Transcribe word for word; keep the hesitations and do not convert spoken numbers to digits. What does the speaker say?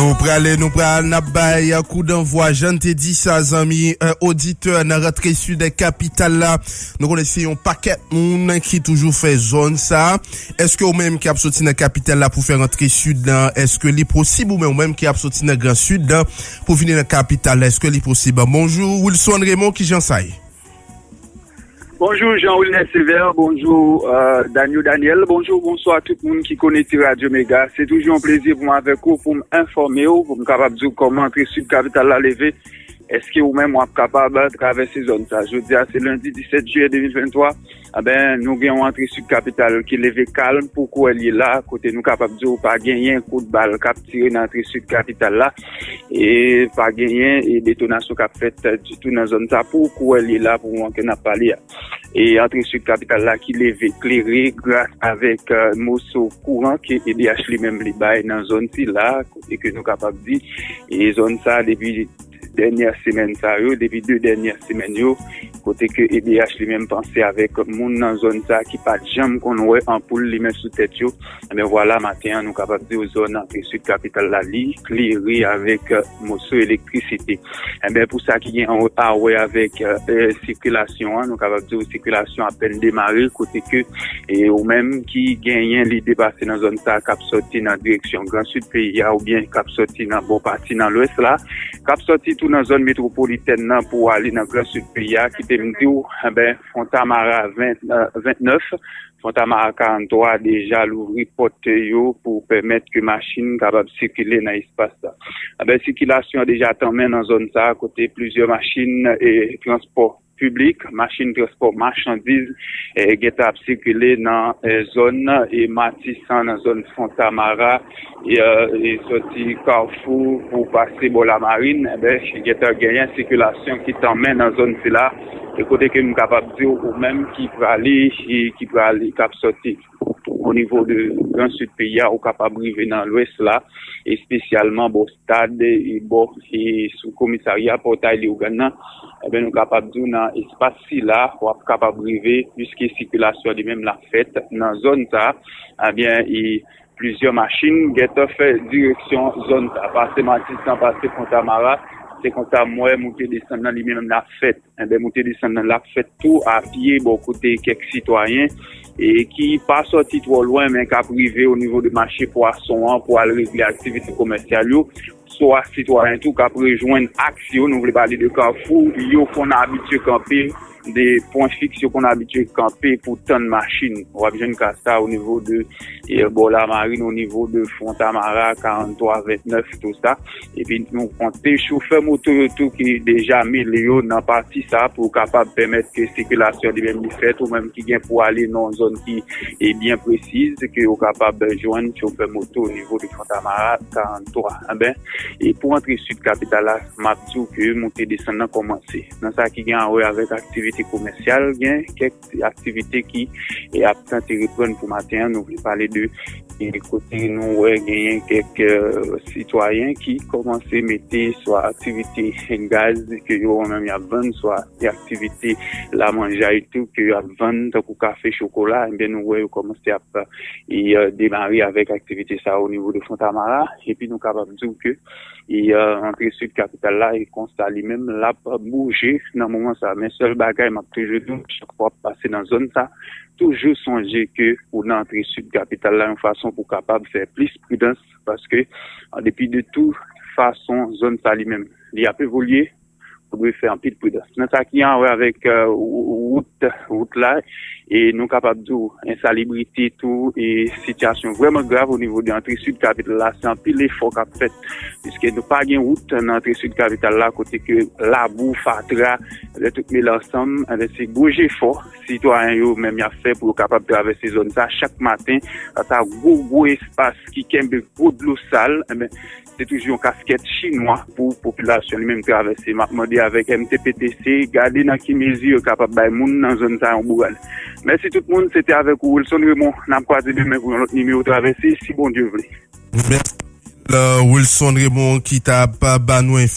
Nou prale, nou pral, n ap bay kou danvwa, jan n te di sa, zanmi, eh, oditè, nan rantre sid kapital la. Nou konnen se yon pakèt moun ki toujou fè zòn sa. Èske ou menm ki ap soti nan kapital la pou fè rantre sid la, èske li posib, ou menm, ou menm ki ap soti nan gran sid la pou vini nan kapital la, èske li posib? Bonjou, Wilson Raymond, ki jan sa ye? Bonjou Jean Wilner Sévère, bonjou euh, Daniel Daniel, bonjou, bonswa tout moun ki konekte Radyo Mega. Se toujou yon plezi pou mwen avèk ou pou m enfòme w, pou m kapab di w kòman antre sid kapital la leve. Èske ou menm w ap kapab travèse zòn sa? Jodi a se lendi disèt jiyè de mil venntwa. Enben, nou gen yon antre sid kapital ki leve kalm pou kouwè l ye la, kote nou kapab di w pa genyen kout bal k ap tire nan antre sid kapital la. E pa genyen e detonasyon k ap fèt ditou nan zòn sa pou kouwè l ye la pou moman ke n ap pale a. E antre sid kapital la ki leve klere gras avèk euh, moso kouran ke E D H li menm li bay nan zòn sila, kote ke nou kapab di e zòn sa depi dènyè semèn sa yo, depi de dènyè semèn yo, kote ke E D H li menm panse avèk moun nan zòn sa ki pa t janm konn wè anpoul limen sou tèt yo. Enben vwala, maten an nou kapab di w zòn antre sid kapital la li klere avèk euh, moso elektrisite. Enben pou sa ki gen a wè avèk euh, sikilasyon an, nou kapab di w sikilasyon apèn demare, kote ke e ou menm ki genyen lide pase nan zòn sa k ap soti nan direksyon gran sid peyi a oubyen k ap soti nan bò pati nan lwès la, k ap soti tou nan zòn metwopolitèn nan pou ale nan gran sid peyi a, kite m di w, enben Fontamara vennèf, Fontamara karanntwa deja louvri pòt yo pou pèmèt ke machin kapab sikile nan espas sa. Enben sikilasyon an deja tanmen nan zòn sa, kote plizyè machin e transpò piblik, machin transpò machandiz e gentan ap sikile nan e zòn e Matisan, nan zòn Fontamara, e e soti Kafou pou pase bò Lamarin. Enben gentan genyen sikilasyon ki tanmen nan zòn sila, e kote ke m kapab di w, ou menm ki prale e ki prale k ap soti o nivo de gran sid peyi a, ou kapab rive nan lwès la, espesyalman bò stad e bò e sou komisarya pòtay Leyogàn nan. Enben nou kapab di w nan espas sila w ap kapab rive, piske sikilasyon li menm l ap fèt nan zòn sa. Enben e plizyè machin gentan fè direksyon zòn sa, pase Matisan, pase Fontamara. Se konsa m wè moute desann nan li menm l ap fèt. Enben moute desann nan l ap fèt tou a pye bò kote kèk sitwayen e ki pa sòti twò lwen men k ap rive o nivo de mache pwason an pou al regle aktivite komèsyal yo. Swa sitwayen tou k ap rejwenn aks yo, nou vle pale de kafou yo konn abitye kanpe, de pwen fiks yo konn abitye kanpe pou tann machin. W ap jwenn ka sa o nivo de e bò Lamarin, o nivo de Fontamara, karanntwa vennèf, tou sa. Epi nou konte chofè moto yo tou ki deja mele yo nan pati sa pou kapab pèmèt ke sikilasyon li menm li fèt, ou menm ki gen pou ale nan yon zòn ki e byen presiz, ke yo kapab jwenn chofè moto o nivo de Fontamara karanntwa. Enben e pou antre sid kapital la, m ap di w ke moute desann nan kòmanse. Nan sa ki gen a wè avèk aktivite komèsyal, gen kèk aktivite ki e ap tante reprann pou maten an. Nou vle pale de e kote nou wè genyen kèk sitwayen ki kòmanse mete swa aktivite gaz ke yo menm y ap vann, swa aktivite lamanjay tou ke y ap vann, tankou kafe, chokola. Enben nou wè yo kòmanse ap e demare avèk aktivite sa o nivo de Fontamara. Epi nou kapab di w ke e antre sid kapital la e konsa li menm l ap bouje nan moman sa. Men sèl bagay m ap toujou di w, chak fwa w ap pase nan zòn sa, toujou sonje ke ou nan antre sid kapital la yon fason pou w kapab fè plis pridans, paske an depi de tou fason zòn sa li menm li ap evolye, ou dwe fè anpil pridans. Nan sa ki an wè avèk wout, wout la, e nou kapab di w ensalibrite tou e sitiyasyon vrèman grav o nivo de antre sid kapital la. Se anpil efò k ap fèt, piske nou pa gen wout nan antre sid kapital la, kote ke labou, fatra, lè tout mele ansanm, enben se gwo jefò sitwayen yo menm y ap fè pou yo kapab travèse zòn sa chak maten. Sa gwo gwo espas ki kenbe gwo dlo sal, enben se toujou yon kaskèt chinwa pou popilasyon li menm travèse. M ap mande avèk M T P T C gade nan ki mezi yo kapab bay moun nan zòn sa yon bourad. Mèsi tout moun, se te avèk ou Wilson Raymond. N ap kwaze demen pou yon lòt nimewo Travèse, si Bondye vle. Mèsi anpil, Wilson Raymond ki t ap ba nou enfòmasyon.